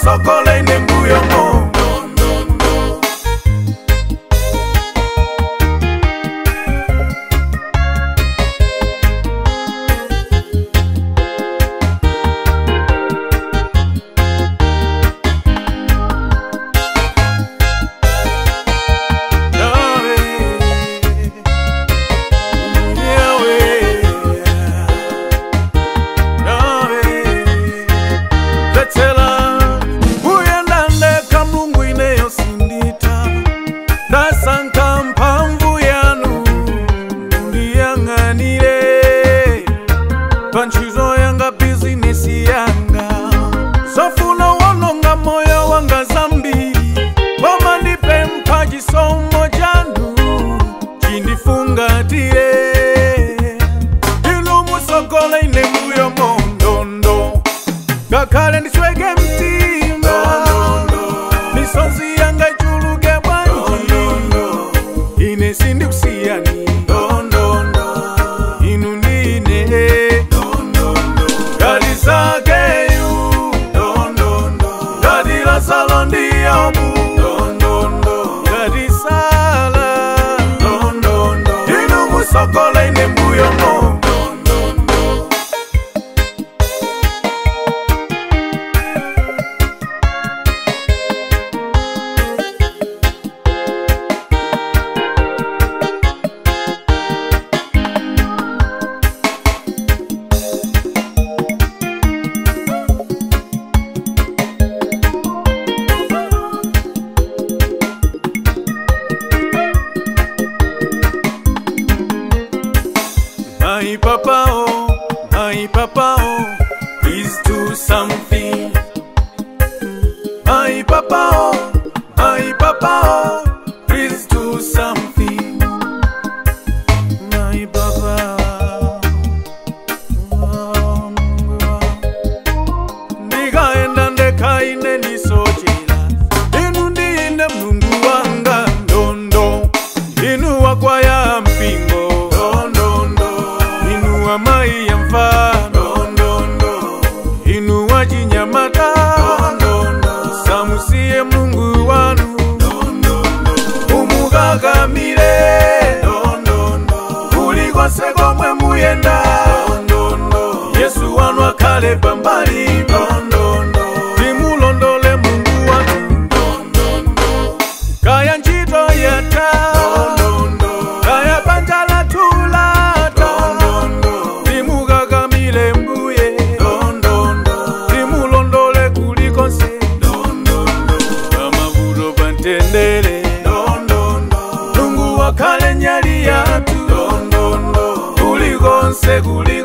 Mundisokole ine mbuyomo. Panchizo yanga bizinesi yanga zofuna wononga moyo wanga zambi koma ndipempha chisomo chanu chindifungatire inu musogole ine mbuyo mondondo ngakhale ndisweke mtima misozi yanga ichuluke bwanji ine sindikusiyani inu ndine Zakeyu, ngati Lazaro ndi Yobu, ngati Sara, inu musokole ine mbuyomo. My papa, oh, please do something. My papa, oh, please do something. My papa, oh, ndikaenda ndekha ine ndisochera inu ndine Mulungu wanga ndondo inu wakwaya mpingo amayi ya mfano inu wachinyamata samusiye Mulungu wanu umukakamire kulikonse komwe muyenda Yesu wanu akhale pambali timulondole Mulungu wanu kaya ntchito yatha kaya banja lathu timukakamile mbuye timulondole kulikonse pamavuto pamtendere Mulungu wakhale nyali yathu kulikonse kulikonse.